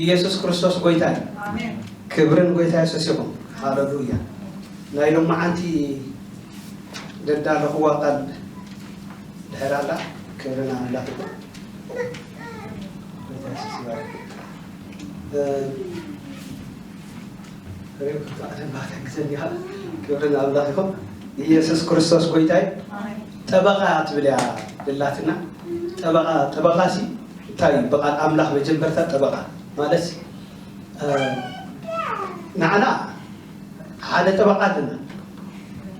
ኢየሱስ ክርስቶስ ጎይታ እዩ። ክብርን ጎይታ የሱስ ይኹን። ሃለሉያ። ናይ ሎማዓንቲ ዘዳለኽዋ ቃል ድሕር ኣላ። ክብርን ኣምላኽ ይኹን። ጎይታ የሱስ ይባረክ። እ፣ ሬው ክትኣለም ባታ ግዘን ኢኻ። ክብርን ኣምላኽ ይኹን። ኢየሱስ ክርስቶስ ጎይታ እዩ። ጠበቓ ትብል እያ ድላትና። ጠበቓ፣ ጠበቓ ሲ እንታይ እዩ? ብቓል ኣምላኽ መጀመርታ ጠበቓ ማለት፣ እ፣ ንዓና ሓደ ጠበቓ ኣለና።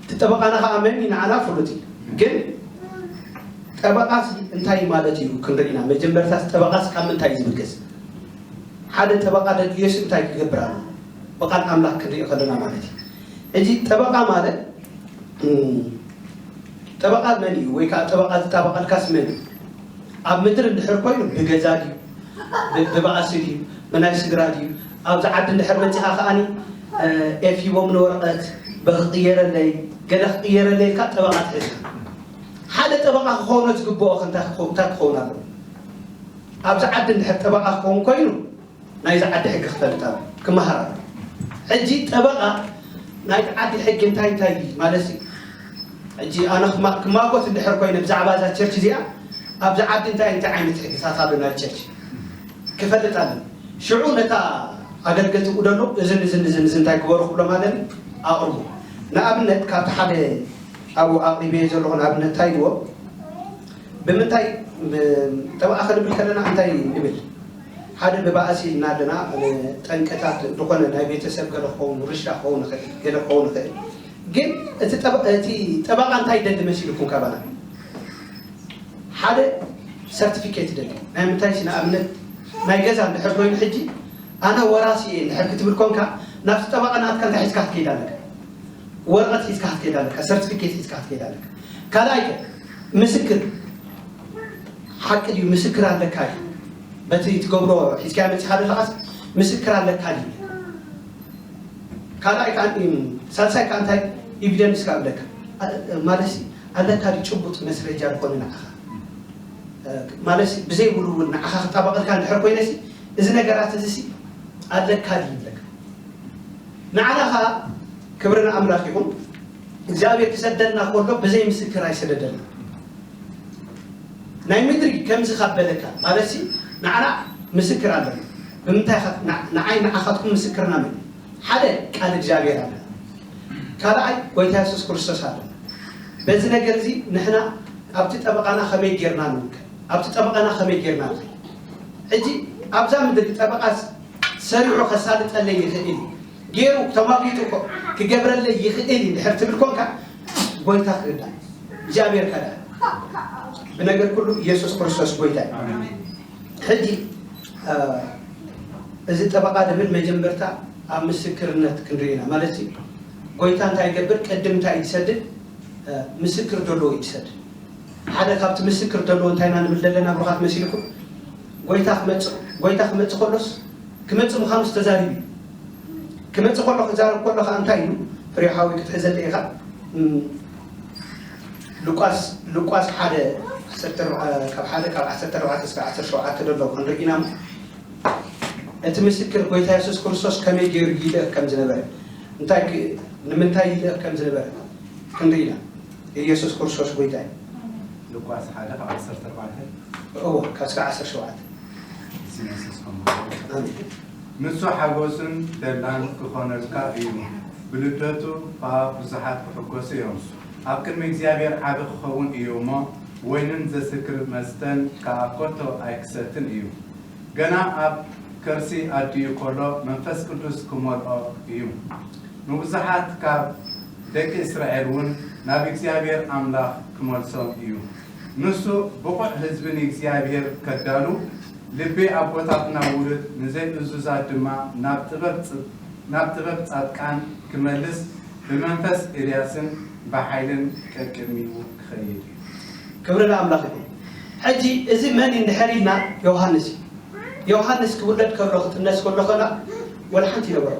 እቲ ጠበቓና ኸዓ መን እዩ ንዓና ፍሉጥ እዩ። ግን ጠበቓ ሲ እንታይ ማለት እዩ ክንርኢ ኢና። መጀመርታ ጠበቓ ሲ ካብ ምንታይ እዩ ዝብገስ? ሓደ ጠበቓ ደድልዮ ሲ እንታይ ክገብር ኣሎ? ብቓል ኣምላኽ ክንርኢ ከለና ማለት እዩ። እዚ ጠበቓ ማለት፣ እም፣ ጠበቓ መን እዩ? ወይ ከዓ ጠበቓ ዝጣበቐልካስ መን እዩ? ኣብ ምድሪ እንድሕር ኮይኑ ብገዛ ድዩ? ብ-፣ ብባእሲ ድዩ? ብናይ ስድራ ድዩ? ኣብዚ ዓዲ እንድሕር መፂኻ ከኣኒ፣ እ፣ ኤፍ ሂቦም ንወረቐት፣ በክቕየረለይ፣ ገለ ክቕየረለይ ኢልካ ጠበቓ ትሕዝ። ሓደ ጠበቓ ክኾኖ ዝግብኦ ከ እንታይ ክኸው-፣ እንታይ ክኸውን ኣለዎ? ኣብዚ ዓዲ እንድሕር ጠበቓ ክኸውን ኮይኑ፣ ናይዚ ዓዲ ሕጊ ክፈልጥ ኣለዎ፣ ክመሃር ኣለዎ። ሕጂ ጠበቓ ናይቲ ዓዲ ሕጊ እንታይ እንታይ ማለት እዩ? ሕጂ ኣነ ክማ-፣ ክማጎት እንድሕር ኮይነ ብዛዕባ እዛ ቸርች እዚኣ፣ ኣብዚ ዓዲ እንታይ እንታይ ዓይነት ሕግታት ኣሎ ናይ ቸርች ክፈልጥ ኣለኒ። ሽዑ ነታ ኣገልገልቲ ቁደሎ፣ እዝን እዝን እዝን እዝን እንታይ ግበሩ ክብሎም ኣለኒ፣ ኣቕርቡ። ንኣብነት ካብቲ ሓደ ኣብኡ ኣቕሪበዮ ዘለኹ ንኣብነት እንታይ ኢልዎ? ብምንታይ ብ-፣ ጠበቓ ክንብል ከለና እንታይ ንብል? ሓደ ብባእሲ ኢልና ኣለና፣ ጠንቅታት ዝኾነ ናይ ቤተሰብ ገለ ክኸውን፣ ውርሻ ክኸውን ይኽእል፣ ገለ ክኸውን ይኽእል። ግን እቲ ጠበ-፣ እቲ ጠበቓ እንታይ ይደሊ መሲልኩም ካባና? ሓደ ሰርቲፊኬት ይደሊ። ናይ ምንታይ ሲ ንኣብነት ናይ ገዛ እንድሕር ኮይኑ ሕጂ ኣነ ወራሲ እየ እንድሕር ክትብል ኮንካ ናብቲ ጠበቓ ናትካ እንታይ ሒዝካ ክትከይድ ኣለካ? ወረቐት ሒዝካ ክትከይድ ኣለካ፣ ሰርቲፊኬት ሒዝካ ክትከይድ ኣለካ። ካልኣይ ከ ምስክር ሓቂ ድዩ? ምስክር ኣለካ ድዩ? በቲ ትገብሮ ሒዝካዮ መፂኻ ዘለኻስ ምስክር ኣለካ ድዩ? ካልኣይ ከዓ፣ እም፣ ሳልሳይ ከዓ እንታይ ኤቪደንስ ከዓ ኣለካ? አ-፣ ማለት ሲ ኣለካ ድዩ ጭቡጥ መስረጃ ዝኾነ ንዓኻ? እ፣ ማለት ሲ ብዘይ ውልውል ንዓኻ ክጣበቐልካ እንድሕር ኮይነ ሲ እዚ ነገራት እዚ ሲ ኣለካ ድዩ ይብለካ። ንዓና ኸዓ ክብሪ ንኣምላኽ ይኹን። እግዚኣብሔር ክሰደልና ከሎ ብዘይ ምስክር ኣይሰደደልና። ናይ ምድሪ ከምዚ ካብ በለካ፣ ማለትሲ ንዓና ምስክር ኣለና። ብምንታይ ኸ-፣ ንዓ-፣ ንዓይ ንዓኻትኩም ምስክርና መን እዩ? ሓደ ቃል እግዚኣብሔር ኣለና። ካልኣይ ጎይታ የሱስ ክርስቶስ ኣለና። በዚ ነገር እዚ ንሕና ኣብቲ ጠበቓና ከመይ ጌርና ንውከል? ኣብቲ ጠበቓና ከመይ ጌርና ንኸይድ? ሕጂ ኣብዛ ምድሪ ጠበቓ ሰሪሑ ከሳልጠለይ ይኽእል እዩ። ገይሩ ተማጒቱ እኮ ክገብረለይ ይኽእል እዩ እንድሕር ትብል ኮንካ፣ ጎይታ ክርዳእ፣ እግዚኣብሔር ከርዳእ። ብነገር ኩሉ ኢየሱስ ክርስቶስ ጎይታ እዩ። ኣሜን። ሕጂ፣ እ፣ እዚ ጠበቓ ድብል መጀመርታ ኣብ ምስክርነት ክንርኢ ኢና። ማለት እዩ፣ ጎይታ እንታይ ይገብር? ቅድም እንታይ እዩ ዝሰድድ? እ፣ ምስክር ዘለዎ እዩ ዝሰድድ። ሓደ ካብቲ ምስክር ዘለዎ እንታይ ኢና ንብል ዘለና ብሩኻት መሲልኩም? ጎይታ ክመጽእ፣ ጎይታ ክመጽእ ከሎስ ክመጽእ ምዃኑስ ተዛሪቡ እዩ። ክመጽእ ከሎ ክዛረብ ከሎ ከኣ እንታይ ኢሉ? ፍሬው ሓወይ ክትሕዘለይ ኢኻ። እም፣ ሉቃስ፣ ሉቃስ ሓደ ዓሰርተ ኣርባዕተ፣ ካብ ሓደ ካብ ዓሰርተ ኣርባዕተ እስከ ዓሰርተ ሸውዓተ ዘሎ ክንርኢ ኢና እሞ፣ እቲ ምስክር ጎይታ የሱስ ክርስቶስ ከመይ ገይሩ ይልእኽ ከም ዝነበረ፣ እንታይ ክ-፣ ንምንታይ ይልእኽ ከም ዝነበረ ክንርኢ ኢና። ኢየሱስ ክርስቶስ ጎይታ እዩ። ሉቃስ ሓደ ካብ ዓሰርተ ኣርባዕተ። እወ፣ ካብ እስከ ዓሰርተ ሸውዓተ። ስም የሱስ ከምኡ። ኣሜን። ንሱ ሓጎስን ተድላን ክኾነልካ እዩ። ብልደቱ ኸኣ ብዙሓት ክሕጎሱ እዮም። ኣብ ቅድሚ እግዚኣብሔር ዓቢ ክኸውን እዩ እሞ፣ ወይንን ዘስክር መስተን ከኣ ከቶ ኣይክሰትን እዩ። ገና ኣብ ከርሲ ኣዲኡ ከሎ መንፈስ ቅዱስ ክመልኦ እዩ። ንብዙሓት ካብ ደቂ እስራኤል እውን ናብ እግዚኣብሔር ኣምላኽ ክመልሶም እዩ። ንሱ ብቑዕ ህዝቢ ንእግዚኣብሔር ከዳሉ፣ ልቢ ኣቦታትና ውሉድ ንዘይእዙዛት ድማ ናብ ጥበብ ጽ-፣ ናብ ጥበብ ጻድቃን ክመልስ ብመንፈስ ኤልያስን ብሓይልን ቀቅድሚኡ ክኸይድ እዩ። ክብሪ ንኣምላኽ ይኹን። ሕጂ እዚ መን እዩ እንድሕር ኢልና፣ ዮሃንስ እዩ። ዮሃንስ ክውለድ ከሎ፣ ክጥነስ ከሎ ኸላ ወላ ሓንቲ ይነበሮ።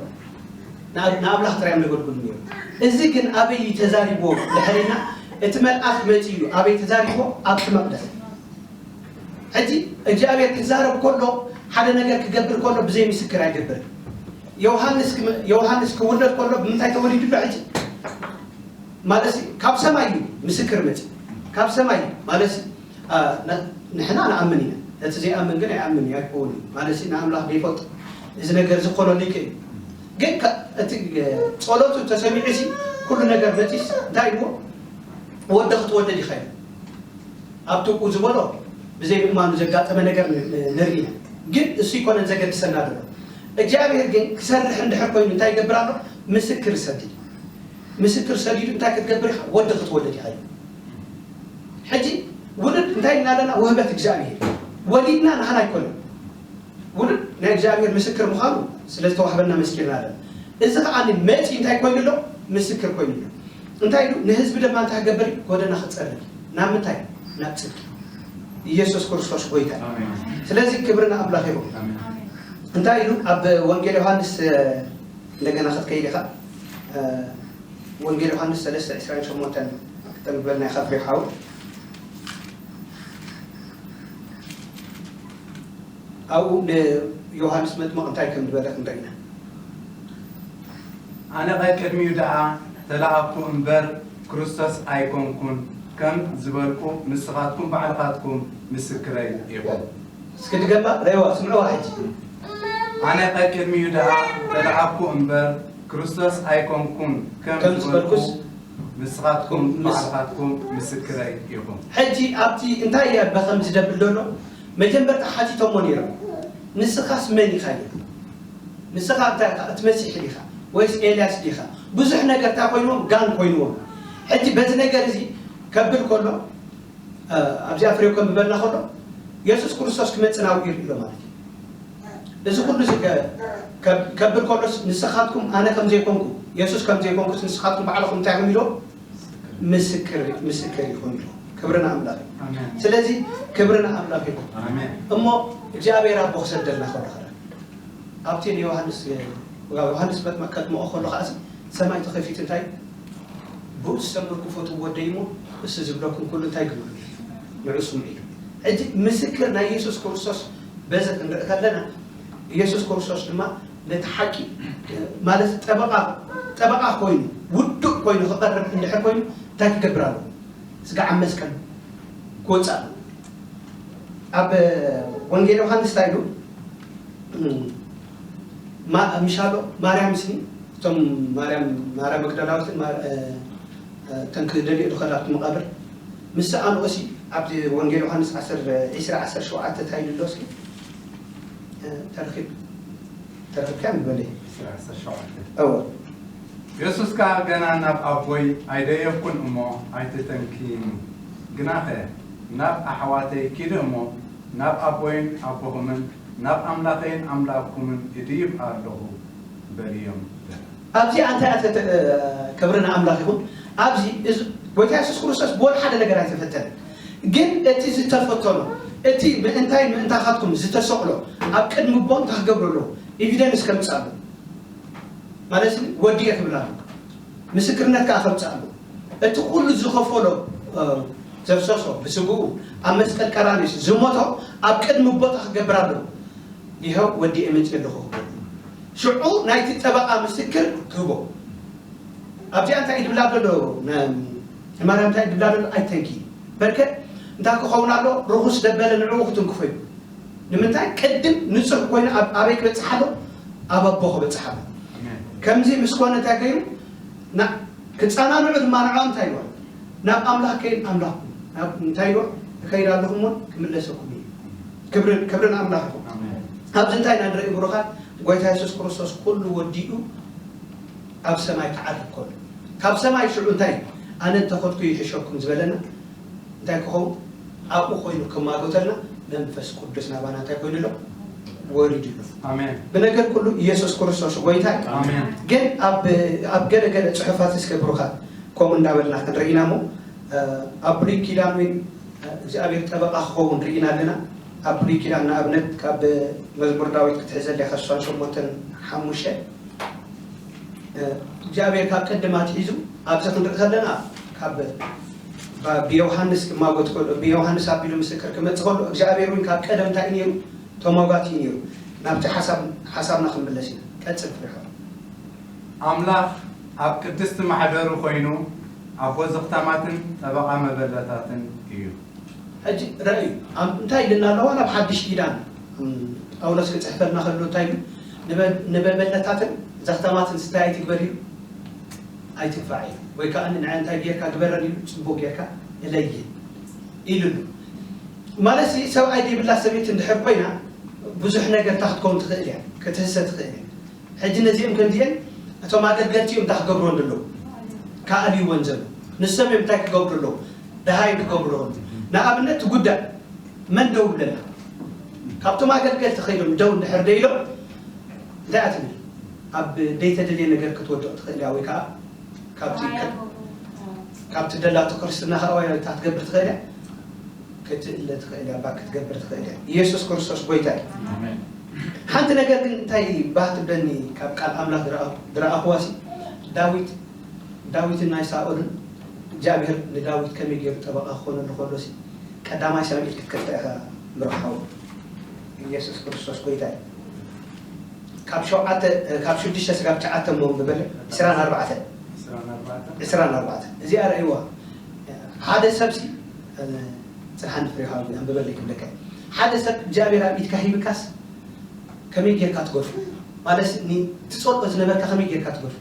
ንኣብ-፣ ንኣምላኽ ጥራይ እዮም ዘገልግሉ ነይሩ። እዚ ግን ኣበይ እዩ ተዛሪብዎ እንድሕር ኢልና፣ እቲ መልኣኽ መጺኡ እዩ። ኣበይ ተዛሪብዎ? ኣብቲ መቕደስ። ሕጂ እግዚኣብሔር ክዛረብ ከሎ፣ ሓደ ነገር ክገብር ከሎ ብዘይ ምስክር ኣይገብርን። ዮሃንስ ክም-፣ ዮሃንስ ክውለድ ከሎ ብምንታይ ተወሊዱ ኣሎ? ሕጂ ማለት ካብ ሰማይ እዩ ምስክር መጺ። ካብ ሰማይ ማለት፣ አ፣ ን-፣ ንሕና ንኣምን ኢና። እቲ ዘይኣምን ግን ኣይኣምን እዩ፣ ኣይከውን እዩ። ማለት ንኣምላኽ ዘይፈልጥ እዚ ነገር ዝኾነሉ ይክእል እዩ። ግን ከ-፣ እቲ፣ እ፣ ጸሎቱ ተሰሚዑ ሲ ኩሉ ነገር መጺስ እንታይ ኢልዎ? ወዲ ክትወልድ ኢኻ ኢሉ። ኣብቲ እኡ ዝበሎ ብዘይ ምእማኑ ዘጋጠመ ነገር ን-፣ ን-፣ ንርኢ ኢና። ግን እሱ ይኮነን ዘገድሰና ዘሎ። እግዚኣብሔር ግን ክሰርሕ እንድሕር ኮይኑ እንታይ ይገብር ኣሎ? ምስክር ይሰድድ። ምስክር ሰዲዱ እንታይ ክትገብር ኢኻ? ወዲ ክትወልድ ኢኻ ኢሉ። ሕጂ ውሉድ እንታይ ኢልና ኣለና? ውህበት እግዚኣብሔር። ወሊድና ንሓና ኣይኮነን። ውሉድ ናይ እግዚኣብሔር ምስክር ምዃኑ ስለ ዝተዋህበና መስኪርና ኣለና። እዚ ኸዓ መጺ እንታይ ኮይኑ ኣሎ? ምስክር ኮይኑ ኣሎ። እንታይ ኢሉ? ንህዝቢ ድማ እንታይ ክገብር እዩ? ጎደና ክጸርግ እዩ። ናብ ምንታይ? ናብ ጽድቂ። ኢየሱስ ክርስቶስ ጎይታ እዩ። ኣሜን። ስለዚ ክብሪ ንኣምላኽ ይኹን። ኣሜን። እንታይ ኢሉ? ኣብ ወንጌል ዮሃንስ፣ እ፣ እንደገና ክትከይድ ኢኻ። እ፣ ወንጌል ዮሃንስ ሰለስተ ዕስራን ሸሞንተን ክተንብበልና ኢኻ ፍሬ ሓው። ኣብኡ ንዮሃንስ መጥምቕ እንታይ ከም ዝበለ ክንርኢ ኢና። ኣነ ቐቅድሚኡ ደኣ ተለኣኽኩ እምበር ክርስቶስ ኣይኮንኩን ከም ዝበልኩ ንስኻትኩም ባዕልኻትኩም ምስክረይ ኢኹም። እስኪ ድገማ፣ ረይዋ፣ ስምዕዋ ሕጂ። ኣነ ቐቅድሚኡ ደኣ ተለኣኽኩ እምበር ክርስቶስ ኣይኮንኩን ከም ከም ዝበልኩስ? ዝበልኩ ንስኻትኩም ምስ- ባዕልኻትኩም ምስክረይ ኢኹም። ሕጂ ኣብቲ እንታይ እየ በኸም ዝደብል ዘሎ? መጀመርታ ሓቲቶሞ ነይሮም፣ "ንስኻስ መን ኢኻ?" ኢሉ። "ንስኻ እንታይ ኢኻ? እቲ መሲሕ ዲኻ? ወይስ ኤልያስ ዲኻ?" ብዙሕ ነገር እንታይ ኮይንዎም? ጋን ኮይንዎም። ሕጂ በዚ ነገር እዚ ከብል ከሎ፣ እ፣ ኣብዚኣ ፍሬው ከንብበልና ከሎ፣ የሱስ ክርስቶስ ክመጽእ ናብኡ ይርኢ ኣሎ ማለት እዩ። እዚ ኩሉ እዚ ከ-፣ ከብ-፣ ከብል ከሎስ፣ ንስኻትኩም ኣነ ከም ዘይኮንኩ፣ የሱስ ከም ዘይኮንኩስ፣ ንስኻትኩም ባዕልኹም እንታይ ኢኹም ኢሎ? ምስክር፣ ምስክር ኢኹም ኢሎ። ክብሪ ንኣምላኽ እዩ። ኣሜን። ስለዚ ክብሪ ንኣምላኽ ይኹን። ኣሜን። እሞ እግዚኣብሔር ኣቦ ክሰደልና ከሎ ኸዳ፣ ኣብቲ ንዮሃንስ፣ ዮሃንስ መጥምቅ ከጥምቆ ከሎ ኸዓ፣ ሰማይ ተኸፊቱ እንታይ? "ብኡ ዝሰምር ክፈትዎ ወደይ እሞ፣ እሱ ዝብለኩም ኩሉ እንታይ ግበሩ? ንዑ ስምዑ" እዩ። ሕጂ ምስክር ናይ የሱስ ክርስቶስ በዚ ክንርኢ ከለና፣ የሱስ ክርስቶስ ድማ ነቲ ሓቂ፣ ማለት ጠበቓ፣ ጠበቓ ኮይኑ፣ ውዱእ ኮይኑ ክቐርብ እንድሕር ኮይኑ፣ እንታይ ክገብር ኣለዎ? ስጋዕ ኣብ መስቀል ክወጽእ ኣለዎ። ኣብ ወንጌል ዮሃንስ እንታይ ኢሉ? እም፣ ማ-፣ ምሻሎ ማርያም ስኒ፣ እቶም ማርያም፣ ማርያም መግደላዊትን ማር-፣ እ፣ እ፣ እተን ክደልዮ ዝኸዳ ኣብቲ መቓብር፣ ምስ ሰኣንኦሲ ኣብቲ ወንጌል ዮሃንስ ዓሰርተ፣ ዒስራ ዓሰርተ ሸውዓተ እንታይ ኢሉ ኣሎ እስኪ? እ፣ ተረኺብ-፣ ተረኺብካ ንበለይ። ዒስራ ዓሰርተ ሸውዓተ። እወ። የሱስ ከኣ፣ "ገና ናብ ኣቦይ ኣይደየብኩን እሞ ኣይትተንክዩኒ። ግናኸ ናብ ኣሕዋተይ ኪዱ እሞ ናብ ኣቦይን ኣቦኹምን ናብ ኣምላኸይን ኣምላኽኩምን እድይብ ኣለኹ" በልዮም በለ። ኣብዚኣ እንታይ ኣተ-፣ ክብሪ ንኣምላኽ ይኹን። ኣብዚ እዚ ጎይታ የሱስ ክርስቶስ ብወላ ሓደ ነገር ኣይተፈተነን። ግን እቲ ዝተፈተኖ፣ እቲ ምእንታይ ምእንታኻትኩም ዝተሰቕሎ ኣብ ቅድሚ ኣቦ እንታይ ክገብሮ ኣለዎ? ኤቪደንስ ከምጽእ ኣለዎ። ማለት ወዲየ ክብል ኣሎ። ምስክርነት ከኣ ከምጽእ ኣሎ። እቲ ኩሉ ዝኸፈሎ፣ እ፣ ዘፍሰሶ ብስግኡ ኣብ መስቀል ቀራንዮስ ዝሞቶ ኣብ ቅድሚ ኣቦ እንታይ ክገብር ኣለዎ? ይኸው ወዲኤ መጺእ ኣለኹ ክብል። ሽዑ ናይቲ ጠበቓ ምስክር ክህቦ። ኣብዚኣ እንታይ ድብላ ዘሎ? ነ-፣ ንማርያም እንታይ ድብላ ዘሎ? ኣይተንኪ። በርከ እንታይ ክኸውን ኣሎ? ርኹስ ደበለ ንዕኡ ክትንክፎ እዩ። ንምንታይ? ቅድም ንጹህ ኮይኑ ኣብ፣ ኣበይ ክበጽሕ ኣሎ? ኣብ ኣቦ ክበጽሕ ኣሎ። ኣሜን። ከምዚ ምስ ኮነ እንታይ ገይሩ? ና-፣ ክጸናንዑ ድማ ንዕኦም እንታይ ኢልዎም? "ናብ ኣምላኽ ከይድ ኣምላኽኩም፣ ናብ እንታይ ኢልዎም? እከይድ ኣለኹ እሞ ክምለሰኩም እዩ." ክብሪ፣ ክብሪ ንኣምላኽ ይኹን። ኣሜን። ኣብዚ እንታይ ኢና ንርኢ ብሩኻት? ጎይታ የሱስ ክርስቶስ ኩሉ ወዲኡ ኣብ ሰማይ ክዓርግ ከሎ፣ ካብ ሰማይ ሽዑ እንታይ? "ኣነ እንተኸድኩ ይሕሸኩም" ዝበለና እንታይ ክኸውን? ኣብኡ ኮይኑ ክማጎተልና መንፈስ ቅዱስ ናባና እንታይ ኮይኑ ኣሎ? ወሪዱ ኣሎ። ኣሜን። ብነገር ኩሉ ኢየሱስ ክርስቶስ ጎይታ እዩ። ኣሜን። ግን ኣብ ኣብ ገለገለ ጽሑፋት እስከ ብሩኻት ከምኡ እንዳበልና ክንርኢ ኢና እሞ ኣብ ብሉይ ኪዳን እውን እግዚኣብሔር ጠበቃ ክኸውን ርኢና ኣለና። ኣብ ብሉይ ኪዳን ንኣብነት ካብ መዝሙር ዳዊት ክትሕዘለይ ካብ ስሳን ሸሞንተን ሓሙሽተ እግዚኣብሔር ካብ ቀደም ኣትሒዙ ኣብዚ ክንርኢ ከለና ካብ ብዮሃንስ ክማጎት ከሎ ብዮሃንስ ኣቢሉ ምስክር ክመጽእ ከሎ እግዚኣብሔር እውን ካብ ቀደም እንታይ እዩ ነይሩ? ተሟጋቲ እዩ ነይሩ። ናብቲ ሓሳብ ሓሳብና ክንምለስ ኢና። ቀጽል ፍሬ ሓወይ። ኣምላኽ ኣብ ቅድስቲ ማሕደሩ ኮይኑ ኣቦ ዘኽታማትን ጠበቓ መበለታትን እዩ። ሕጂ ረኣዩ እንታይ ኢልና ኣለዋ ናብ ሓድሽ ኪዳን ጳውሎስ ክፅሕፈልና ከሎ እንታይ ኢሉ ንመበለታትን ዘኽተማትን ስታይ ኣይትግበር ኢሉ ኣይትግፋዕ ኢሉ ወይ ከዓ ንዐ እንታይ ጌርካ ግበረን ኢሉ ፅቡቅ ጌርካ እለየ ኢሉ ኣሎ። ማለት ሰብኣይ ዘይብላ ሰበይቲ እንድሕር ኮይና ብዙሕ ነገር እታ ክትከውን ትኽእል እያ ክትህሰ ትኽእል እያ። ሕጂ ነዚኦም ከምዚአን እቶም ኣገልገልቲ እዮም እንታይ ክገብርዎ ዘለዉ? ክኣልይወን ዘለዉ ንሶም እዮም እንታይ ክገብሩ ኣለዉ? ደሃይ ክገብሩ ኣለዉ። ንኣብነት ትጉዳእ መን ደው ይብለና? ካብቶም ኣገልገልቲ ከይዶም ደው እንድሕር ደይሎም እንታይ ኣትብል? ኣብ ደይተደልየ ነገር ክትወድቕ ትኽእል እያ ወይ ከዓ ካብቲ ካብቲ ደላቶ ክርስትና ከዓ ዋይታ ክትገብር ትኽእል እያ። ክትእለ ትኽእል እያ፣ እባ ክትገብር ትኽእል እያ። ኢየሱስ ክርስቶስ ጎይታ እዩ። ሓንቲ ነገር ግን እንታይ ባህ ትብለኒ ካብ ቃል ኣምላኽ ዝረኣኹዋ ሲ ዳዊት ዳዊትን ናይ ሳኦልን እግዚኣብሔር ንዳዊት ከመይ ገይሩ ጠበቓ ክኾነሉ ከሎ ሲ ቀዳማይ ሳሙኤል ክትከፍታ ኢኻ ምርሓው ኢየሱስ ክርስቶስ ጎይታ እዩ። ካብ ሸውዓተ ካብ ሽዱሽተ ስጋብ ትሽዓተ እሞ ንበል ዕስራን ኣርባዕተን ዕስራን ኣርባዕተን እዚኣ ረእይዋ ሓደ ሰብ ሲ ጽንሓኒ ፍሬ ሓወይ ኣንብበለይ ክብለካ ሓደ ሰብ እግዚኣብሔር ኣብ ኢድካ ሂብካስ ከመይ ጌርካ ትገድፎ ማለት ትጸልኦ ዝነበርካ ከመይ ጌርካ ትገድፎ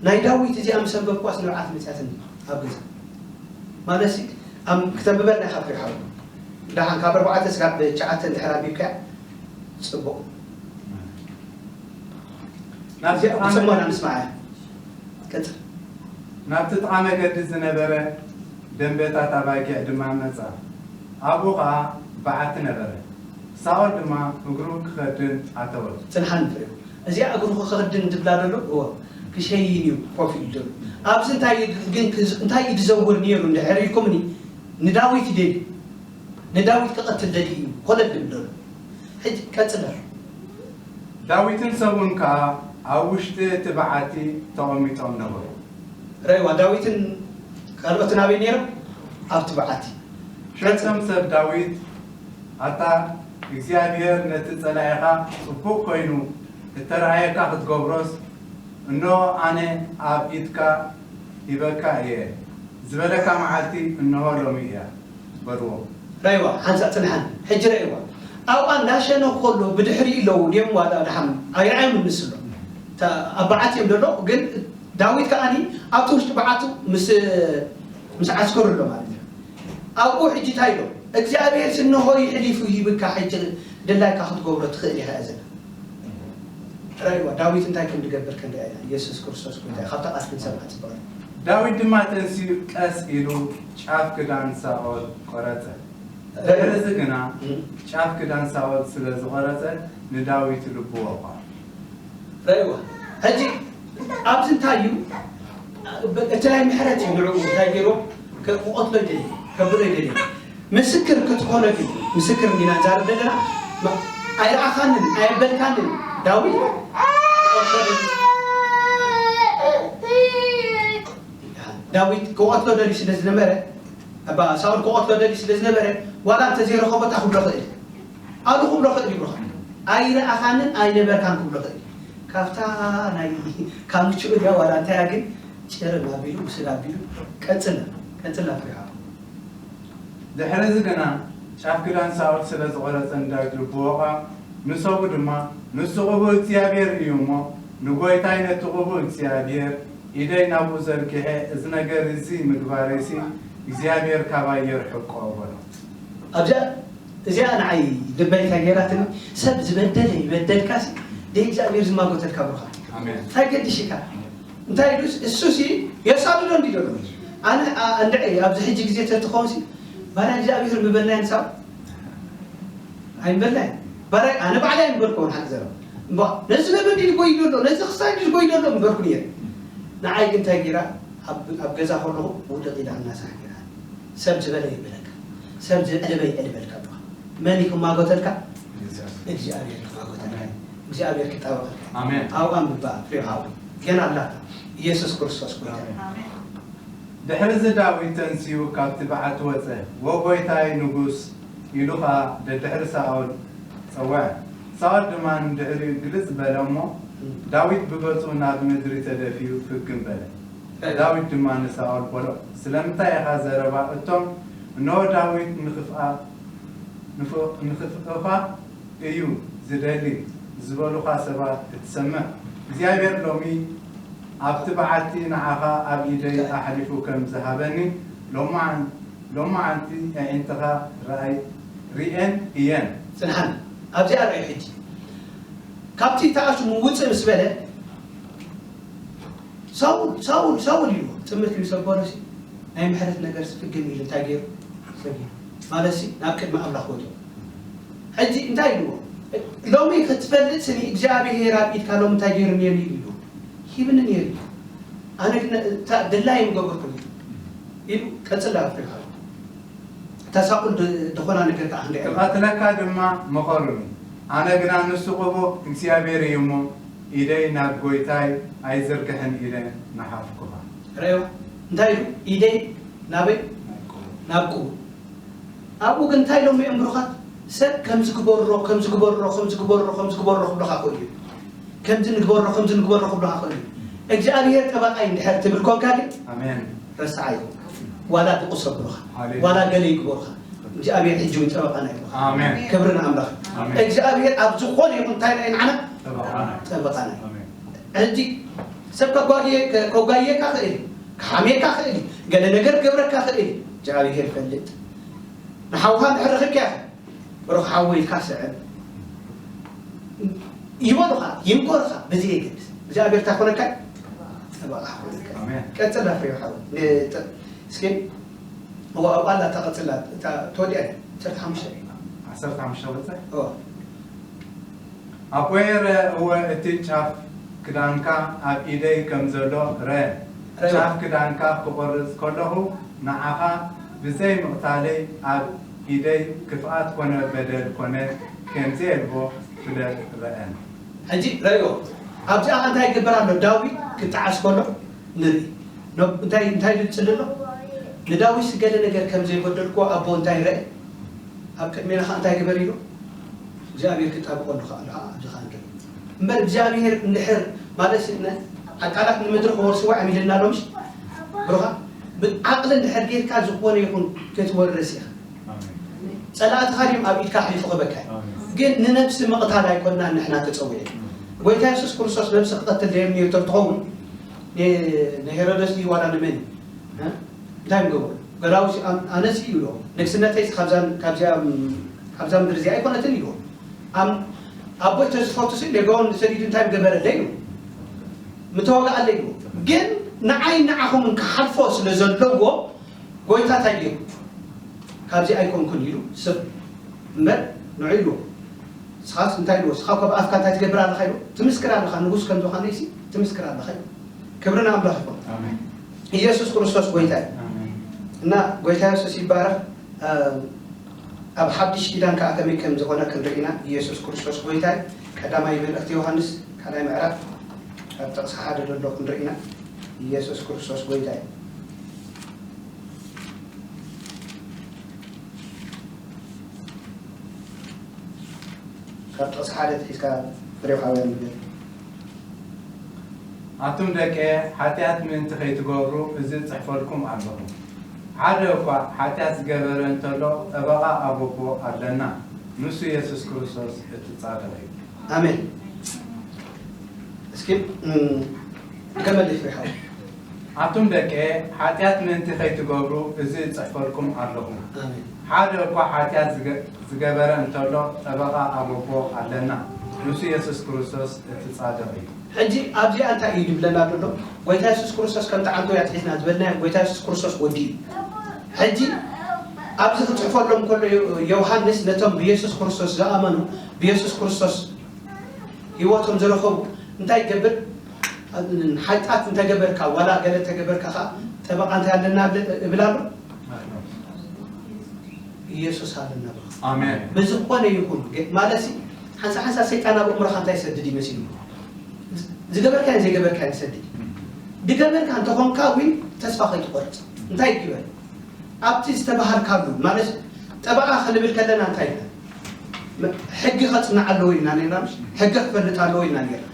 ናይ ዳዊት እዚኣ ምስ ኣንበብኳስ ንብዓት መጽያትኒ ኣብ ገዛ ማለት ክተንብበልና ኢኻ ፍሬ ሓወይ ደሓን ካብ ኣርባዕተ ስጋብ ትሽዓተ እንድሕር ኣንቢብካያ ጽቡቕ ናብቲ ጥቓ ብጽሞና መገዲ- ንስማዓ። ቀጽል። ናብቲ ጥቓ መገዲ ዝነበረ ደንበታት ኣባጊዕ ድማ መጻ። ኣብኡ ኸኣ በዓቲ ነበረ። ሳኦል ድማ እግሩ ክኸድን ኣተወ። ጽንሓኒ ፍሬ። እዚኣ እግሩ ክኸድን ትብላ ደሎ እዎ ክሸይን እዩ ኮፍ ኢሉ ደሎ። ኣብዚ እንታይ እዩ ግን ክዝ- እንታይ እዩ ዝዘውር ነይሩ እንድሕር ኢልኩምኒ ንዳዊት ይደልዩ ንዳዊት ክቐትል ደልዩ እዩ ኮለል ዝብል ደሎ። ሕጂ ቀጽል ኣሎ። ዳዊትን ሰብኡን ከኣ ኣብ ውሽጢ እቲ በዓቲ ተቐሚጦም ነበሩ። ረእይዋ ዳዊትን ካልኦትን ኣበይ ነይሮም? ኣብቲ በዓቲ። ሸጸም ሰብ ዳዊት ኣታ እግዚኣብሔር ነቲ ጸላኢኻ ጽቡቕ ኮይኑ እተረኣየካ ክትገብሮስ እንሆ ኣነ ኣብ ኢድካ ሂበካ እየ ዝበለካ መዓልቲ እንሆ ሎሚ እያ በልዎ። ረእይዋ ሓንሳእ ጽንሓኒ ሕጂ ረእይዋ ኣብኣ እንዳሸነኹ ከሎ ብድሕሪኡ ኣለዉ ድዮም ዋላ ድሓም ኣይረኣዮም ንስሎ ኣብ በዓት እዮም ደሎ ግን ዳዊት ከዓኒ ኣብቲ ውሽጢ በዓቱ ምስ ምስ ዓስከሩ ኣሎ ማለት እዩ ኣብኡ ሕጂ እንታይ ኢሎ እግዚኣብሔር ስንሆ ይሕሊፉ ይብካ ሕጂ ድላይካ ክትገብሮ ትኽእል ኢኻ እያ ዘላ ረእይዋ ዳዊት እንታይ ከም ዝገብር ክንሪኣ ኢና ኢየሱስ ክርስቶስ ጎይታ እዩ ካብታ ቃል ክንሰምዓ ጽቡቕ እዩ ዳዊት ድማ ተንሲኡ ቀስ ኢሉ ጫፍ ክዳን ሳኦል ቆረጸ። ድሕርዚ ግና ጫፍ ክዳን ሳኦል ስለ ዝቆረጸ ንዳዊት ልቡ ወቕዖ። ረእይዋ ሕጂ ኣብዚ እንታይ እዩ እቲ ናይ ምሕረት እዩ ንዕኡ እንታይ ገይርዎ ክቐትሎ ይደሊ ከብሎ ይደሊ ምስክር ክትኾነሉ ምስክር እንዲና ንዛረብ ዘለና ኣይረኣኻንን ኣየበልካንን ዳዊት ዳዊት ክቐትሎ ደልዩ ስለ ዝነበረ እባ ሳውል ክቐትሎ ደልዩ ስለ ዝነበረ ዋላ እንተዘይረኸቦ እንታይ ክብሎ ኽእል ኣሉ ክብሎ ኽእል ይብሎ ኣይረኣኻንን ኣይነበርካን ክብሎ ኽእል ካብታ ናይ ካብ ምችኡ ድያ ዋላ እንታይ ግን ጭርም ኣቢሉ ውስድ ኣቢሉ ቀጽል ቀጽል ኣፍሪሃ ድሕሪ እዚ ግና ጫፍ ክዳን ሳኦል ስለ ዝቖረጸ ንዳዊት ልቡ ወቕዖ፣ ንሰቡ ድማ፣ ንሱ ቅቡእ እግዚኣብሔር እዩ እሞ፣ ንጎይታይ ነቲ ቅቡእ እግዚኣብሔር ኢደይ ናብኡ ዘርጊሐ፣ እዚ ነገር እዚ ምግባረይሲ እግዚኣብሔር ካባይ የርሕቆ በሎ። ኣብዚኣ እዚኣ ንዓይ ልበይ እንታይ ገይራትኒ፣ ሰብ ዝበደለ ይበደልካሲ ደይ እግዚኣብሔር ዝማጎተልካ ብሩኻ። ኣሜን። እንታይ ገድሽካ? እንታይ ኢሉ እሱሲ የሳድዶ እንዲ ዘሎ ኣነ እንድዐ ኣብዚ ሕጂ ግዜ ተትኾንሲ ባርያ እግዚኣብሔር ምበልናዮ ንሳብ ኣይምበልናዮ። ባርያ ኣነ ባዕላይ ኣይምበልኩ፣ ሓቂ ዘረባ። እምባ ነዚ ነብይ ድዩ ጎይዶ ኣሎ፣ ነዚ ክሳይ ድዩ ጎይዶ ኣሎ ምበልኩ ነይረ። ንዓይ ግን እንታይ ገይራ፣ ኣብ ኣብ ገዛ ከለኹ ውድቕ ኢላ እናሳሕ ገይራ። ሰብ ዝበለ ይበለካ፣ ሰብ ዘዕለበ ይዕልበልካ ኣለኻ። መን እዩ ክማጎተልካ? እግዚኣብሔር ክማጎተልካ። ኣሜን። እግዚኣብሔር ክጣበቐልካ። ኣሜን። ኣብኣ ምባእ ፍሬ ሃው ገና ኣላታ። ኢየሱስ ክርስቶስ ጎይታ። ኣሜን። ኣሜን። ድሕርዚ ዳዊት ተንሲኡ ካብቲ በዓቲ ወጸ፣ "ዎ ጐይታይ ንጉስ" ኢሉ ኸኣ ደድሕሪ ሳኦል ጸውዐ። ሳኦል ድማ ንድሕሪኡ ግልጽ በለ እሞ፣ ዳዊት ብገጹ ናብ ምድሪ ተደፊኡ ፍግም በለ። ዳዊት ድማ ንሳኦል በሎ፣ "ስለምንታይ ኢኻ ዘረባ እቶም፣ 'እንሆ ዳዊት ንኽፍኣ-፣ ንፍ-፣ ንኽፍእኻ እዩ ዝደሊ' ዝበሉኻ ሰባት እትሰምዕ? እግዚኣብሔር ሎሚ ኣብቲ በዓቲ ንዓኻ ኣብ ኢደይ ኣሕሊፉ ከም ዝሃበኒ ሎማዓን-፣ ሎማዓንቲ ኣዒንትኻ ረኣይ-፣ ሪኤን እየን።" ጽንሓን ኣብዚኣ ርኣዩ ሕጂ። ካብቲ ተኣሽሙ ውጽእ ምስ በለ፣ "ሳውል፣ ሳውል፣ ሳውል" ኢልዎ። ጥምት ኢሉ ሰብ በሎሲ፣ ናይ ምሕረት ነገርሲ ፍግም ኢሉ እንታይ ገይሩ? ሰጊዱ። ማለትሲ፣ ናብ ቅድሚ ኣምላኽ ወዲቑ። ሕጂ እንታይ ኢልዎ? "ሎሚ ክትፈልጥ ስኒ እግዚኣብሔር ኣብ ኢድካ ሎሚ እንታይ ገይሩ ነይሩ?" ኢልዎ። "ሂብኒ ነይሩ እዩ። ኣነ ግን እታ ድላየ ምገበርኩ" ኢሉ ቀጽል ኣብ ፍሬኻ። እታ ሳቁል ድ-፣ ድኾና ነገር ከኣ ክንደይ ክቐትለካ ድማ መኸሩኒ። ኣነ ግና ንሱ ቅቡእ እግዚኣብሔር እዩ እሞ፣ ኢደይ ናብ ጐይታይ ኣይዝርግሕን ኢለ ንሓፍኩኻ። ረእዮ፣ እንታይ ኢሉ? "ኢደይ ናበይ?" ናብ ቅቡእ። ናብ ቅቡእ። ኣብኡ ግን እንታይ ኢሎም እዮም ብሩኻት? ሰብ ከም ዝግበሮ፣ ከም ዝግበሮ፣ ከም ዝግበሮ፣ ከም ዝግበሮ ክብሉኻ ክእሉ እዮም። ከምዚ ንግበሮ፣ ከምዚ ንግበሮ ክብሉኻ ክእሉ እዮም። እግዚኣብሔር ጠበቓይ እንድሕር ትብል ኮንካ ግን ኣሜን። ረስዓዮ። ዋላ ድቑስ ኣብሉኻ። ሃሌሉያ። ዋላ ገለ ይግበሩኻ። እግዚኣብሔር ሕጂ እውን ጠበቓና ይብሉኻ። ኣሜን። ክብሪ ንኣምላኽ። ኣሜን። እግዚኣብሔር ኣብ ዝኾነ ይኹን እንታይ ናይ ንዓና? ጠበቓና። ጠበቓና። ኣሜን። ሕጂ ሰብ ከጓግየ-፣ ከ-፣ ከጓግየካ ክእል እዩ። ክሓምየካ ክእል እዩ። ገለ ነገር ክገብረካ ክእል እዩ። እግዚኣብሔር ይፈልጥ። ንሓውኻ እንድሕር ረኺብካዮ፣ ብሩኽ ሓወይ ኢልካ ስዕብ። ይበሉኻ፣ ይምከሩኻ፣ በዚ የገድስ። እግዚኣብሔር እንታይ ኮነካ? ጠበቓ ኮነካ። ኣሜን። ቀጽል ኣፍሬው ሓወይ። ን-፣ ጥ-፣ እስኪ፣ እዋ፣ ኣብኣ ኣላ እታ ቀጽላ፣ እታ ተወዲኣ ድያ? ዓሰርተ ሓሙሽተ። ዓሰርተ ሓሙሽተ ወጸ? እዋ። ኣቦየ ረአ፣ እወ፣ እቲ ጫፍ ክዳንካ ኣብ ኢደይ ከም ዘሎ ረአ። ረአ። ጫፍ ክዳንካ ክቖርጽ ከለኹ፣ ንዓኻ ብዘይ ምቕታለይ ኣብ ኢደይ ክፍኣት ኮነ በደል ኮነ ከም ዘየልቦ ፍለጥ ረአን። ሕጂ ረእዮ፣ ኣብዚኣ እንታይ ይገብር ኣሎ? ዳዊት ክጠዓስ ከሎ ንርኢ። ኖ-፣ እንታይ፣ እንታይ ድብል ጽሊ ኣሎ? ንዳዊት ገለ ነገር ከም ዘይጎደልክዎ ኣቦ እንታይ ረአ? ኣብ ቅድሜና ኸኣ እንታይ ግበር ኢሉ? እግዚኣብሔር ክጣብቐሉ ኸኣ ኣሎ። ኣብዚ ኸኣ ንርኢ። እምበር እግዚኣብሔር እንድሕር፣ ማለት ነ-፣ ኣጣላት ንምድሪ ክወርስዋ እዮም ኢልና ኣሎ፣ ምሽ? ብሩኻ፣ ብዓቕሊ እንድሕር ጌርካ ዝኾነ ይኹን ክትወርስ ኢኻ። ኣሜን። ጸላእትኻ ድዮም ኣብ ኢድካ ኣሕሊፉ ክህበካ? ኣሜን። ግን ንነብሲ ምቕታል ኣይኮንና ንሕና ተጸዊዕና። ጎይታ የሱስ ክርስቶስ ነብሲ ክቐትል ደየም ነይሩ ተትኸውን፣ ን-፣ ንሄሮደስ ድዩ ዋላ ንመን እዩ? እ? እንታይ ምገበሩ? ገዳውሲ ኣን-፣ ኣነሲ ይብሎ። ንግስነተይስ ካብዛ፣ ካብዚኣ፣ ካብዛ ምድሪ እዚኣ ኣይኮነትን ይብሎ። ኣም-፣ ኣቦይ ተዝፈቱ ሲ ሌጋውን ሰዲዱ እንታይ ምገበረለይ ይብሎ። ምተዋጋኣለይ ይብሎ። ግን ንዓይ ንዓኹምን ክሓልፎ ስለ ዘለዎ፣ ጎይታ እንታይ ገይሩ? ካብዚ ኣይኮንኩን ኢሉ ስቕ እምበር ንዑ ኢልዎ። ንስኻስ እንታይ ኢልዎ? ንስኻ እኮ ብኣፍካ እንታይ ትገብር ኣለኻ ኢልዎ? ትምስክር ኣለኻ፣ ንጉስ ከም ዝኾነ ሲ ትምስክር ኣለኻ ኢልዎ። ክብሪ ንኣምላኽ ይኹን። ኣሜን። ኢየሱስ ክርስቶስ ጎይታ እዩ። ኣሜን። እና ጎይታ የሱስ ይባረኽ። ኣብ ሓድሽ ኪዳን ከኣ ከመይ ከም ዝኾነ ክንርኢ ኢና። ኢየሱስ ክርስቶስ ጎይታ እዩ። ቀዳማይ መልእኽቲ ዮሃንስ ካልኣይ ምዕራፍ ኣብ ጥቕሲ ሓደ ዘሎ ክንርኢ ኢና። ኢየሱስ ክርስቶስ ጎይታ እዩ። ካብ ጥቕሲ ሓደ ኣትሒዝካ ፍሬው ሓውያ ንብል። ኣቱም ደቀየ፣ ሓጢኣት ምእንቲ ኸይትገብሩ እዚ እጽሕፈልኩም ኣለኹ። ሓደ እኳ ሓጢኣት ዝገበረ እንተሎ ጠበቓ ኣብ ኣቦ ኣለና፣ ንሱ የሱስ ክርስቶስ እቲ ጻድቕ እዩ። ኣሜን። እስኪ፣ እም፣ ከመልሽ ሪሓው። ኣቱም ደቀየ፣ ሓጢኣት ምእንቲ ኸይትገብሩ እዚ እጽሕፈልኩም ኣለኹ። ኣሜን። ሓደ እኳ ሓጢኣት ዝገ-፣ ዝገበረ እንተሎ ጠበቓ ኣብ ኣቦ ኣለና፣ ንሱ የሱስ ክርስቶስ እቲ ጻድቕ እዩ። ሕጂ ኣብዚኣ እንታይ እዩ ዝብለና ዘሎ? ጎይታ የሱስ ክርስቶስ ከምቲ ዓንቶ ኣትሒዝና ዝበልናዮ፣ ጎይታ የሱስ ክርስቶስ ወዲ እዩ። ሕጂ ኣብዚ ክጽሕፈሎም ከሎ ዮ- ዮሃንስ ነቶም ብየሱስ ክርስቶስ ዝኣመኑ፣ ብየሱስ ክርስቶስ ህይወቶም ዝረኸቡ እንታይ ይገብር? ሓጢኣት እንተገበርካ፣ ዋላ ገለ እንተገበርካ ኸዓ፣ ጠበቓ እንታይ ኣለና እብል ኣሎ? ኢየሱስ ኣለና። ኣሜን። ብዝኾነ ይኹን ገ- ማለት ሲ ሓንሳ ሓንሳ ሰይጣን ኣብ ኣእምሮኻ እንታይ ይሰድድ ይመሲሉ? ዝገበርካዮን ዘይገበርካዮን ይሰድድ። ዝገበርካ እንተኾንካ እውን ተስፋ ከይትቆርጽ እንታይ ይግበር? ኣብቲ ዝተባሃልካሉ ማለት ጠበቓ ክንብል ከለና እንታይ ኢልና? ሕጊ ከጽንዕ ኣለዎ ኢልና ነርና። ሕጊ ክፈልጥ ኣለዎ ኢልና ነርና።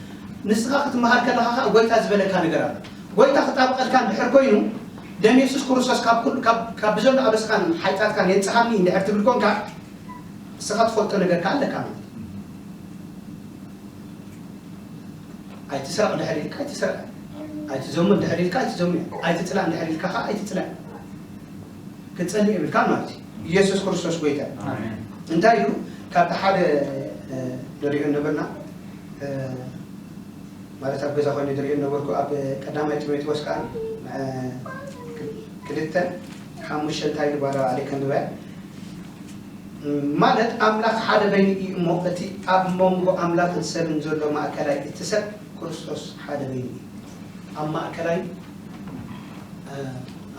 ንስኻ ክትመሃር ከለኻ ኸዓ ጎይታ ዝበለካ ነገር ኣሎ። ጎይታ ክጣብቐልካ እንድሕር ኮይኑ፣ ደም የሱስ ክርስቶስ ካብ ኩሉ ካብ ካብ ብዘሎ ኣበስካን ሓጢኣትካን የንጽሃኒ እንድሕር ትብል ኮንካ፣ ንስኻ ትፈልጦ ነገር ከኣ ኣለካ ማለት እዩ። ኣይትስረቕ ድሕር ኢልካ ኣይትስረቕ፣ ኣይትዘሙ ድሕር ኢልካ ኣይትዘሙ፣ ኣይትጽላእ ድሕር ኢልካ ከኣ ኣይትጽላእ። ክትጸልእ የብልካ ማለት እዩ። ኢየሱስ ክርስቶስ ጎይታ እዩ። እንታይ ኢሉ ካብቲ ሓደ ንሪኦ ነበርና ማለት ኣብ ገዛ ኮይኑ ዝሪኦ ነበርኩ ኣብ ቀዳማይ ጢሞቴዎስ ከዓ ክልተ ሓሙሽተ እንታይ ኢሉ ባዳ ባዕለይ ከንብበ ማለት ኣምላኽ ሓደ በይኑ እዩ እሞ እቲ ኣብ መንጎ ኣምላኽን ሰብን ዘሎ ማእከላይ እቲ ሰብ ክርስቶስ ሓደ በይኑ እዩ ኣብ ማእከላይ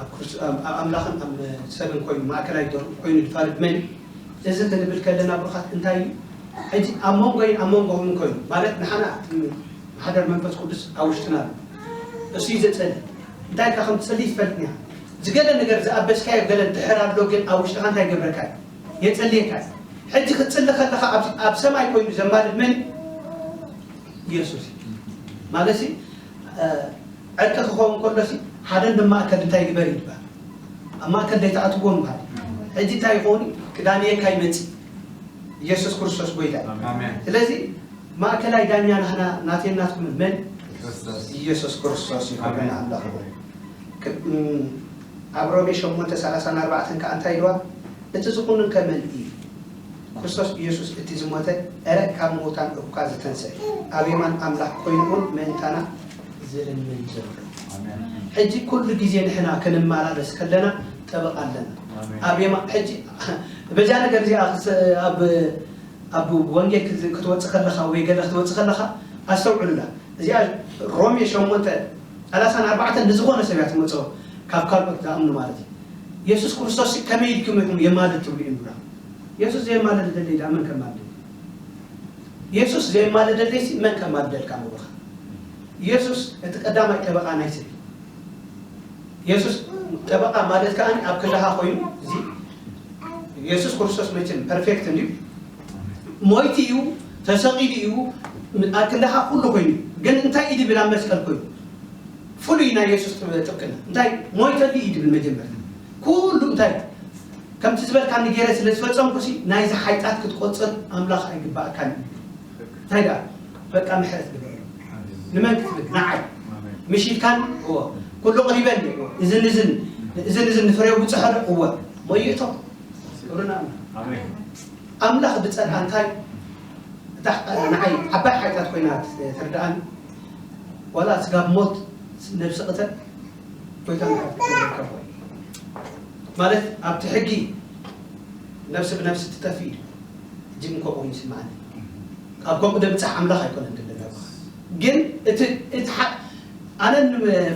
ኣብ ኣምላኽን ኣብ ሰብን ኮይኑ ማእከላይ ኮይኑ ዝፋልጥ መን እዚ ክንብል ከለና ብሩኻት እንታይ እዩ ሕጂ ኣብ መንጎይን ኣብ መንጎኹምን ኮይኑ ማለት ንሓና ማሕደር መንፈስ ቅዱስ ኣብ ውሽጥና ኣሎ እሱ እዩ ዘጸሊ እንታይ ኢልካ ከም ትጸሊ ይፈልጥ እያ ዝገለ ነገር ዝኣበስካዮ ገለ ድሕር ኣሎ ግን ኣብ ውሽጥኻ እንታይ ይገብረካ እዩ የጸልየካ እዩ ሕጂ ክትጽሊ ከለኻ ኣብ ሰማይ ኮይኑ ዘማልድ መን ኢየሱስ ማለት ዕርቂ ክኸውን ከሎሲ ሓደ እንዶ ማእከል እንታይ ግበር ይባል ኣብ ማእከል ዘይተኣትዎም ባል ሕጂ እንታይ ይኸውን ክዳንየካ ይመጽእ ኢየሱስ ክርስቶስ ጎይታ እዩ ስለዚ ማእከላይ ዳኛ ናህና ናቴን ናትኩምን መን ኢየሱስ ክርስቶስ ይኸበና ኣምላኽ ኣብ ሮሜ ሸሞንተ ሰላሳ ኣርባዕተ ከዓ እንታይ ኢልዋ እቲ ዝኹንን ከመን እዩ ክርስቶስ ኢየሱስ እቲ ዝሞተ እረ ካብ ምዉታን እኳ ዝተንስእ ኣብ የማን ኣምላኽ ኮይኑ እውን ምእንታና ዝልምን ዘሎ ሕጂ ኩሉ ግዜ ንሕና ክንመላለስ ከለና ጠበቃ ኣለና ኣብ የማን ሕጂ በዛ ነገር እዚኣ ኣብ ኣብ ወንጌል ክትወፅእ ከለኻ ወይ ገለ ክትወፅእ ከለኻ ኣስተውዕሉላ እዚኣ ሮሜ ሸሞንተ ሰላሳን ኣርባዕተን ንዝኾነ ሰብ እያ ትመፅኦ ካብ ካልኦት ዝኣምኑ ማለት እዩ የሱስ ክርስቶስ ከመይ ኢልኩም ኢኹም የማልድ ትብሉ እዩ ንብላ የሱስ ዘየማልድ ደለይ ዳ መን ከማልድ የሱስ ዘየማልደለይ ሲ መን ከማልደልካ ንብልኻ የሱስ እቲ ቀዳማይ ጠበቃ ናይ ስብ የሱስ ጠበቃ ማለት ከዓ ኣብ ክልኻ ኮይኑ እዚ የሱስ ክርስቶስ መቸም ፐርፌክት እንድዩ ሞይቲ እዩ ተሰቂሉ እዩ ኣብ ክልኻ ኩሉ ኮይኑ ግን እንታይ ኢድብል ኣብ መስቀል ኮይኑ ፍሉይ ናይ የሱስ ጥብቅና እንታይ ሞይተሉ እዩ ድብል መጀመርታ ኩሉ እንታይ ከምቲ ዝበልካኒ ገይረ ስለ ዝፈጸምኩሲ ናይዚ ሓይጣት ክትቆጽር ኣምላኽ ኣይግባእካን እዩ እንታይ ደኣ በቃ ምሕረት ግበረሉ ንመን ክትብል ንዓይ ምሽ ኢልካኒ እወ ኩሉ ቅሪበኒ እወ እዝን እዝን እዝን እዝን ንፍሬው ብፅሐሉ እወ ሞይቶም ክብርና ኣምላኽ ኣምላኽ ብፀልኣ እንታይ እታ ንዓይ ዓባይ ሓጢኣት ኮይና ትርድኣኒ ዋላ ስጋብ ሞት ነብሲ ቅተል ጎይታ ምሕረት ክትረከብ ወይ ማለት ኣብቲ ሕጊ ነብሲ ብነብሲ ትጠፊ እዩ ሕጂ ግን ከምኡ ይስምዓኒ ካብ ከምኡ ደብፃሕ ኣምላኽ ኣይኮነን ድለና ግን እቲ እቲ ኣነን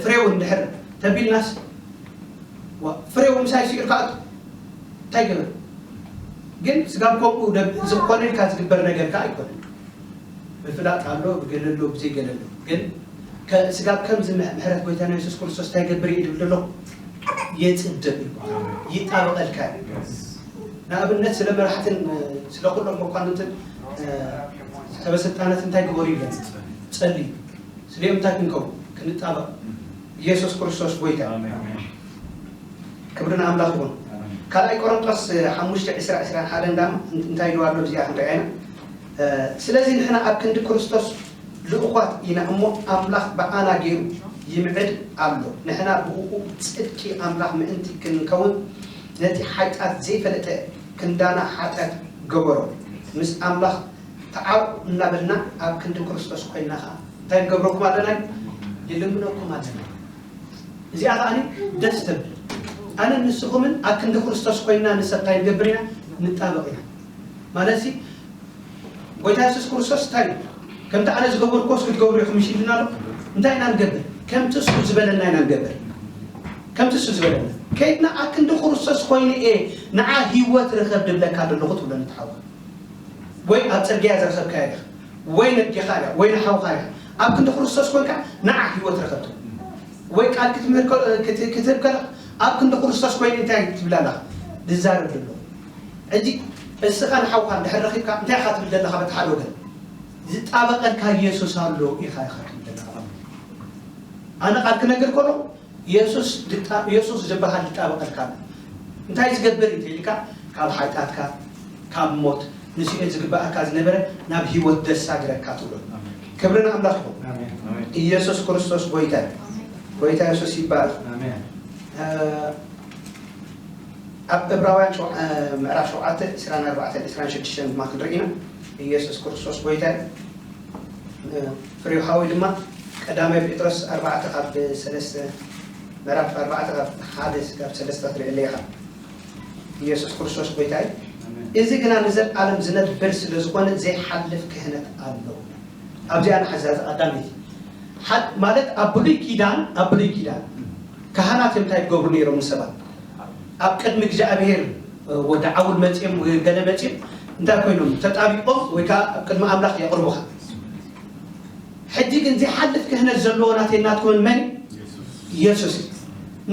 ፍሬው እንድሕር ተቢልናስ ፍሬው ምሳይ ስኢርካ እንታይ ገበረ ግን ስጋብ ከምኡ ዝኾነ ኢልካ ዝግበር ነገር ከዓ ኣይኮነን ምፍላጥ ኣሎ ብገለሎ ብዘይገለሎ ግን ስጋብ ከምዚ ምሕረት ጎይታና የሱስ ክርስቶስ እንታይ ገብር እዩ ድብል ዘሎ የፅድቅ ይጣበቀልካ ንኣብነት ስለ መራሕትን ስለ ኩሎም መኳንንትን ሰበስልጣናት እንታይ ግበሩ ይብለን ጸልዩ ስለ እንታይ ክንከው ክንጣበቅ ኢየሱስ ክርስቶስ ጎይታ ክብሪ ንኣምላኽ ይኹን ካልኣይ ቆሮንጦስ ሓሙሽተ ዕስራ ዕስራን ሓደን ዳማ እንታይ ኢልዋ ኣሎ እዚኣ ክንሪኣ ኢና ስለዚ ንሕና ኣብ ክንዲ ክርስቶስ ልኡኳት ኢና እሞ ኣምላኽ ብኣና ገይሩ ይምዕድ ኣሎ ንሕና ብእኡ ጽድቂ ኣምላኽ ምእንቲ ክንከውን ነቲ ሓጢኣት ዘይፈለጠ ክንዳና ሓጢኣት ገበሮ ምስ ኣምላኽ ተዓርቁ እናበልና ኣብ ክንዲ ክርስቶስ ኮይንና ከዓ እንታይ ንገብረኩም ኣለና ይልምነኩም ኣለና እዚኣ ከዓ ደስ ተብል ኣነ ንስኹምን ኣብ ክንዲ ክርስቶስ ኮይንና ንሰብ እንታይ ንገብር ኢና? ንጣበቕ ኢና። ማለት ሲ ጎይታ የሱስ ክርስቶስ እንታይ ከምቲ ኣነ ዝገበርኩስ ክትገብሩ ኢኹም ይሽልና ኣሎ። እንታይ ኢና ንገብር? ከምቲ እሱ ዝበለና ኢና ንገብር። ከምቲ እሱ ዝበለና ከይድና ኣብ ክንዲ ክርስቶስ ኮይኑ እየ ንዓ ህይወት ርኸብ ድብለካ ዘለኹ ትብሎ ንትሓወ ወይ ኣብ ጽርግያ ዝረኸብካዮ ኢኻ ወይ ነዴኻ ኢኻ ወይ ንሓውኻ ኢኻ ኣብ ክንዲ ክርስቶስ ኮንካ ንዓ ህይወት ረኸብቶ ወይ ቃል ክትምህር ክትህብ ከለኻ ኣብ ክንዲ ክርስቶስ ኮይኑ እንታይ ትብል ኣለኻ ዝዛረብ ዘሎ ሕጂ እስኻ ንሓውካ እንድሕር ረኺብካ እንታይ ኢኻ ትብል ዘለኻ በቲ ሓደ ወገን ዝጣበቐልካ ኢየሱስ ኣሎ ኢኻ ኢኻ ትብል ዘለኻ ኣነ ቃል ክነግር ከሎ የሱስ ዝበሃል ዝጣበቐልካ ኣሎ እንታይ ዝገብር እዩ ኢልካ ካብ ሓጢኣትካ ካብ ሞት ንስኤ ዝግባኣካ ዝነበረ ናብ ህይወት ደሳግረካ ትብሎ ክብሪ ንኣምላኽ ይኹን ኢየሱስ ክርስቶስ ጎይታ እዩ ጎይታ የሱስ ይባረክ ኣብ ዕብራውያን ምዕራፍ ሸውዓተ ዕስራን ኣርባዕተን ዕስራን ሽዱሽተን ድማ ክንርኢ ኢና ኢየሱስ ክርስቶስ ጎይታ እዩ ፍሬው ሓወይ ድማ ቀዳማይ ጴጥሮስ ኣርባዕተ ካብ ሰለስተ ምዕራፍ ኣርባዕተ ካብ ሓደ ካብ ሰለስተ ትርኢ ኣለኻ ኢየሱስ ክርስቶስ ጎይታ እዩ እዚ ግና ንዘለኣለም ዝነብር ስለ ዝኾነ ዘይሓልፍ ክህነት ኣሎ ኣብዚኣ ንሓዛዚ ቀዳመይቲ ማለት ኣብ ብሉይ ኪዳን ኣብ ብሉይ ኪዳን ካህናት እዮም እንታይ ይገብሩ ነይሮም ንሰባት ኣብ ቅድሚ እግዚኣብሔር ወዲ ዓውል መፅኦም ገለ መፅኦም እንታይ ኮይኖም ተጣቢቆም ወይ ከዓ ኣብ ቅድሚ ኣምላኽ የቕርቡኻ ሕጂ ግን ዘይሓልፍ ክህነት ዘለዎ ናተይ ናትኩምን መን ኢየሱስ እዩ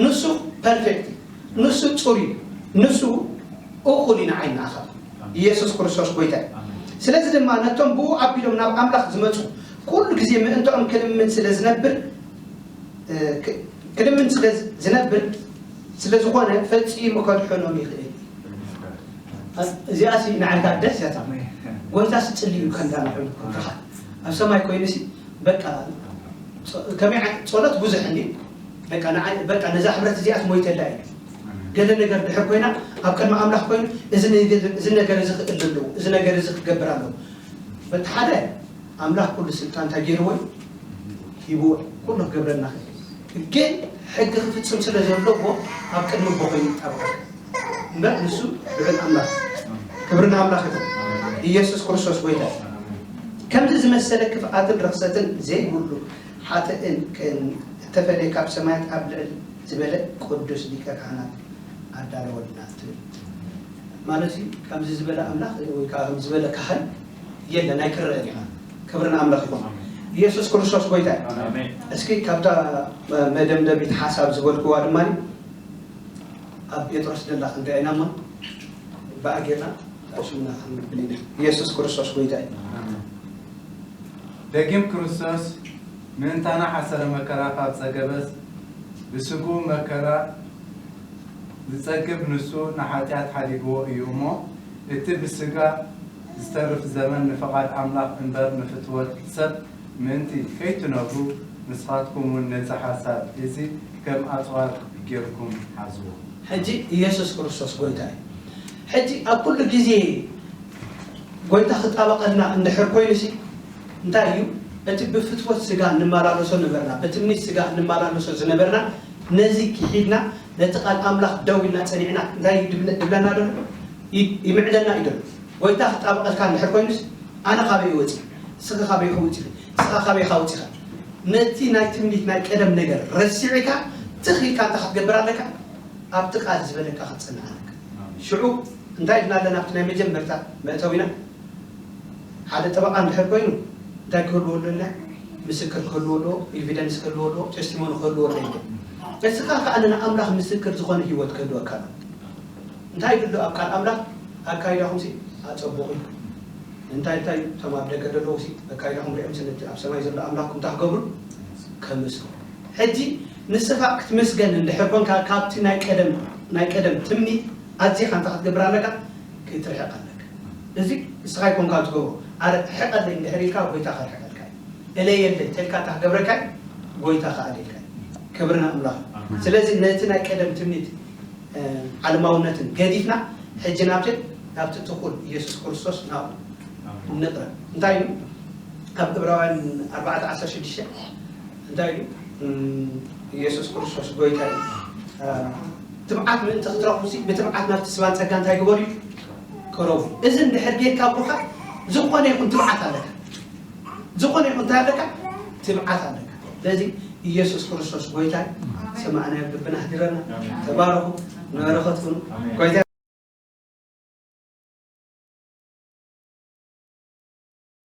ንሱ ፐርፌክት እዩ ንሱ ፅሩይ እዩ ንሱ እኹል እዩ ንዓይ ንኣኻ ኢየሱስ ክርስቶስ ጎይታ እዩ ስለዚ ድማ ነቶም ብኡ ኣቢሎም ናብ ኣምላኽ ዝመፁ ኩሉ ግዜ ምእንትኦም ክልምን ስለ ዝነብር ክልምን ስለ ዝነብር ስለ ዝኾነ ፈጺሙ ከድሕኖም ይኽእል እዚኣ ሲ ንዓይካ ደስ ያታ ጎይታ ሲ ጽልዩ ከምዛ ንዕሉ ከምዝኻ ኣብ ሰማይ ኮይኑ ሲ በቃ ከመይ ጸሎት ብዙሕ እንዲ በቃ ንዓይ በቃ ነዛ ሕብረት እዚኣ ሞይተላ እዩ ገለ ነገር ድሕር ኮይና ኣብ ቅድሚ ኣምላኽ ኮይኑ እዚ ነገር እዚ ክእል ኣለዎ እዚ ነገር እዚ ክገብር ኣለዎ በቲ ሓደ ኣምላኽ ኩሉ ስልጣን እንታይ ገይርዎ እዩ ሂብዎ ኩሉ ክገብረልና ግን ሕጊ ክፍጽም ስለ ዘለዎ ኣብ ቅድሚ ኣቦ ኮይኑ ይጣበቕ እምበር ንሱ ልዑል ኣምላኽ ክብሪ ንኣምላኽ ይኹን ኢየሱስ ክርስቶስ ጎይታ ከምዚ ዝመሰለ ክፍኣትን ርኽሰትን ዘይብሉ ሓጥእን እተፈለየ ካብ ሰማያት ኣብ ልዕል ዝበለ ቅዱስ ሊቀ ካህናት ኣዳለወልና ትብል ማለት እዩ ከምዚ ዝበለ ኣምላኽ ወይ ከዓ ከም ዝበለ ካህን የለን ኣይክረአን ኢኻ ክብሪ ንኣምላኽ ይኹን ኢየሱስ ክርስቶስ ጎይታ እዩ እስኪ ካብታ መደምደሚት ሓሳብ ዝበልክዋ ድማ ኣብ ጴጥሮስ ደላ ክንሪኣ ኢና እሞ ብኣ ጌርና ሽምና ክንብል ኢና ኢየሱስ ክርስቶስ ጎይታ እዩ ደጊም ክርስቶስ ምእንታና ሓሰረ መከራ ካብ ጸገበስ ብስግኡ መከራ ዝጸግብ ንሱ ንሓጢኣት ሓዲግዎ እዩ እሞ፣ እቲ ብስጋ ዝተርፍ ዘመን ንፍቓድ ኣምላኽ እምበር ንፍትወት ሰብ ምእንቲ ከይትነብሩ፣ ንስኻትኩም እውን ነዚ ሓሳብ እዚ ከም ኣጽዋር ጌርኩም ሓዝዎ። ሕጂ ኢየሱስ ክርስቶስ ጐይታ እዩ። ሕጂ ኣብ ኩሉ ግዜ ጐይታ ክጣበቐልና እንድሕር ኮይኑሲ፣ እንታይ እዩ እቲ ብፍትወት ስጋ እንመላለሶ ነበርና፣ ብትምኒት ስጋ እንመላለሶ ዝነበርና፣ ነዚ ክሒድና ነቲ ቃል ኣምላኽ ደው ኢልና ጸኒዕና እንታይ እዩ ድብለ- ድብለና ደሎ? ይ- ይምዕደና እዩ ደሎ። ጐይታ ክጣበቐልካ እንድሕር ኮይኑስ ኣነ ካበይ እወጽእ? ንስኻ ካበይ ኢኻ ወጺኻ? ንስኻ ካበይ ኢኻ ወጺኻ? ነቲ ናይ ትምኒት ናይ ቀደም ነገር ረሲዕካ ትኽ ኢልካ እንታይ ክትገብር ኣለካ? ኣብቲ ቃል ዝበለካ ክትጽንዕ ኣለካ። ሽዑ እንታይ ኢልና ኣለና ኣብቲ ናይ መጀመርታ መእተዊና? ሓደ ጠበቓ እንድሕር ኮይኑ እንታይ ክህልዎ ኣለዎ? ምስክር ክህልዎ ኣለዎ፣ ኤቪደንስ ክህልዎ ኣለዎ፣ ቴስቲሞኒ ክህልዎ ኣለዎ። እስኻ ከኣ ንኣምላኽ ምስክር ዝኾነ ህይወት ክህልወካ ኣለዎ። እንታይ ይብል ኣብ ቃል ኣምላኽ? ኣካይዳኹምሲ ኣጸብቑ እዩ። እንታይ እንታይ እቶም ኣብ ደገ ዘለዉ ሲ ኣካይዳኹም ሪኦም ስለ እቲ ኣብ ሰማይ ዘሎ ኣምላኽኩም እንታይ ክገብሩ? ከመስግኑ። ሕጂ ንስኻ ክትምስገን እንድሕር ኮንካ ካብቲ ናይ ቀደም ናይ ቀደም ትምኒት ኣዚኻ እንታይ ክትገብር ኣለካ? ክትርሕቕ ኣለካ። እዚ ንስኻ ኣይኮንካ ትገብሮ። ኣርሕቐለይ እንድሕር ኢልካ ጎይታ ከርሕቐልካ እዩ። እለየለይ ተልካ እንታይ ክገብረካ እዩ? ጎይታ ከኣ ደልካ እዩ። ክብሪ ንኣምላኽ። ስለዚ ነቲ ናይ ቀደም ትምኒት ዓለማውነትን ገዲፍና ሕጂ ናብቲ ናብቲ ትኹል ኢየሱስ ክርስቶስ ናብኡ ንቕረብ እንታይ ኢሉ ኣብ ዕብራውያን ኣርባዕተ ዓሰርተ ሽዱሽተ እንታይ ኢሉ ኢየሱስ ክርስቶስ ጎይታ እዩ ትብዓት ምእንቲ ክትረኽቡ ሲ ብትብዓት ናብቲ ስባን ጸጋ እንታይ ግበሩ እዩ? ቅረቡ። እዚ እንድሕር ጌርካ ብሩኻ ዝኾነ ይኹን ትብዓት ኣለካ። ዝኾነ ይኹን እንታይ ኣለካ? ትብዓት ኣለካ። ስለዚ ኢየሱስ ክርስቶስ ጎይታ ሰማዕናዮ ልብና ህዲረና። ተባረኹ። ንበረኸት ኩኑ። ጎይታ